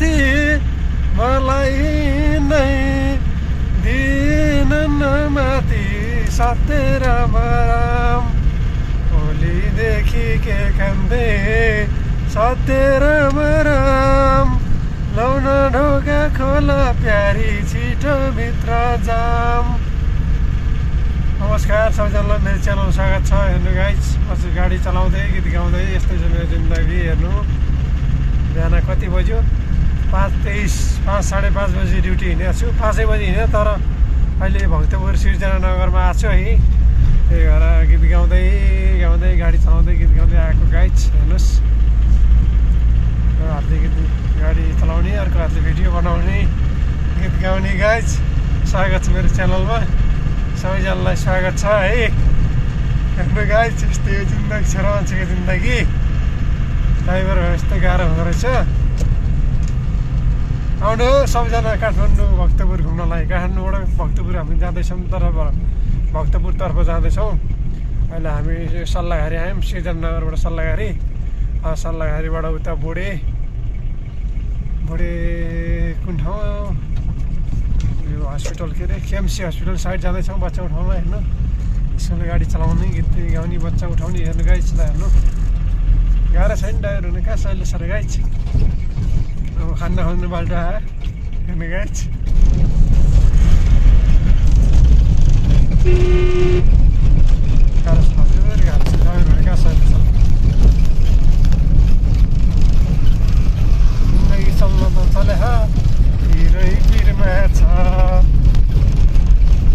साथी मलाई नै दिन नमाती सत्य राम राम भोलिदेखि के कामदे सत्य राम राम लौन ढोका खोला प्यारी छिटो भित्र जाम। नमस्कार सबैजनालाई मेरो च्यानलमा स्वागत छ। हेर्नु गाइज म चाहिँ गाडी चलाउँदै गीत गाउँदै यस्तै छ मेरो जिन्दगी। हेर्नु बिहान कति बज्यो 5:23 5:30 बजी ड्युटी हिँडेको छु। 5 बजी हिँडेँ तर अहिले भक्तपुर सिर्जनानगरमा आएको छु है। त्यही भएर गीत गाउँदै गाउँदै गाडी चलाउँदै गीत गाउँदै आएको गाइज। हेर्नुहोस् हातले गीत गाडी चलाउने अर्को हातले भिडियो बनाउने गीत गाउने गाइज। स्वागत छ मेरो च्यानलमा, सबैजनालाई स्वागत छ है। हेर्नु गाइज यस्तै जिन्दगी छ मान्छेको जिन्दगी। ड्राइभर यस्तै गाह्रो हुँदो रहेछ। आउनु सबैजना काठमाडौँ भक्तपुर घुम्नलाई। काठमाडौँबाट भक्तपुर हामी जाँदैछौँ, तर भक्तपुरतर्फ जाँदैछौँ। अहिले हामी सल्लाहघारी आयौँ, सिर्जनानगरबाट सल्लाहघारी। सल्लाहघारीबाट उता बुढे कुन ठाउँ यो हस्पिटल के अरे केएमसी हस्पिटल साइड जाँदैछौँ बच्चा उठाउन। हेर्नु यसरी गाडी चलाउने गीत गाउने बच्चा उठाउने। हेर्नु गाइज हेर्नु गाह्रो छैन ड्राइभर हुने कहाँ सहिले सर गाइज। अब खाना खानु बाल्टो आयो। हेर्नु गाइज गाह्रो छ हजुर, गाह्रो छ ड्राइभर हुने कहाँ सहिले सर। जिन्दगी चल्न त चले पिरै पिरमा छ।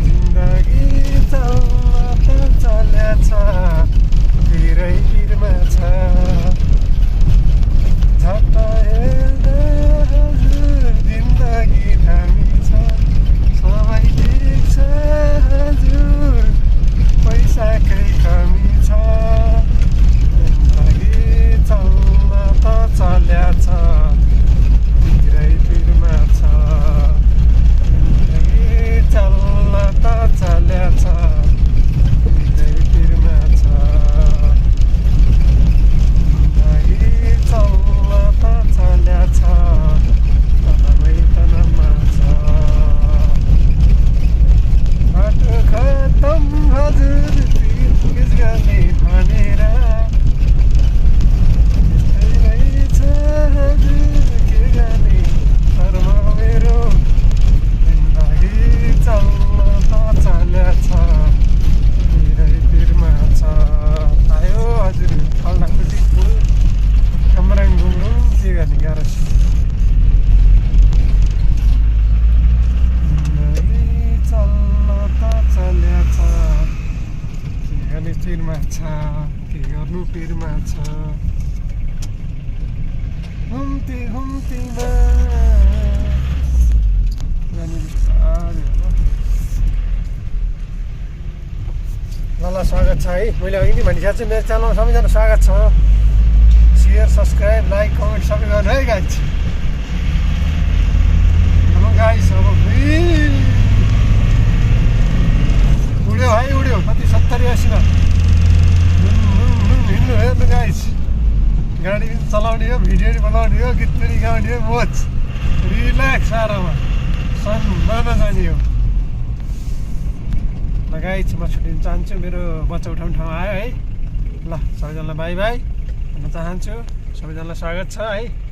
जिन्दगी चल्न त चल्या छ पिरै पिरमा छ। झट्ट हेर्दा हजुर जिन्दगी दामी छ। सबै ठिक छ हजुर पैसाकै कमी छ। जिन्दगी चल्न त चल्या छ पिरै पिरमा छ। जिन्दगी चल्न त चल्या छ पिरै पिरमा छ। जिन्दगी चल्न त चल्या छ तनमै तनमा छ। बाटो खतम हजुर पिस गर्ने भनेर यस्तै रहेछ हजुर के गर्ने कर्म मेरो। जिन्दगी चल्न त चल्या छ पिरै पिरमा छ। आयो हजुर फल्दाखुट्टी फुल कमराङ घुम्नु के गर्ने गाह्रो छ। जिन्दगी चल्न त चल्या छ के गर्ने पिरमा छ के गर्नु पिरमा छ। घुम्तीमा ल स्वागत छ है। मैले अघि नै भनिसकेको छु मेरो च्यानलमा सबैजना स्वागत छ। सेयर सब्सक्राइब लाइक कमेन्ट सबै गर्नु है गाइज। हेलो गाइज अब उड्यो भाइ उड्यो कति 70-80मा हिँड्नु। हेर्नु गाइज गाडी पनि चलाउने हो, भिडियो पनि बनाउने हो, गीत पनि गाउने हो, मोज रिल्याक्स आराममा सन्नामा जाने हो। ल गाइज म छुट्टिन चाहन्छु, मेरो बच्चा उठाउने ठाउँ आयो है। ल सबैजनालाई बाई बाई भन्न चाहन्छु। सबैजनालाई स्वागत छ है।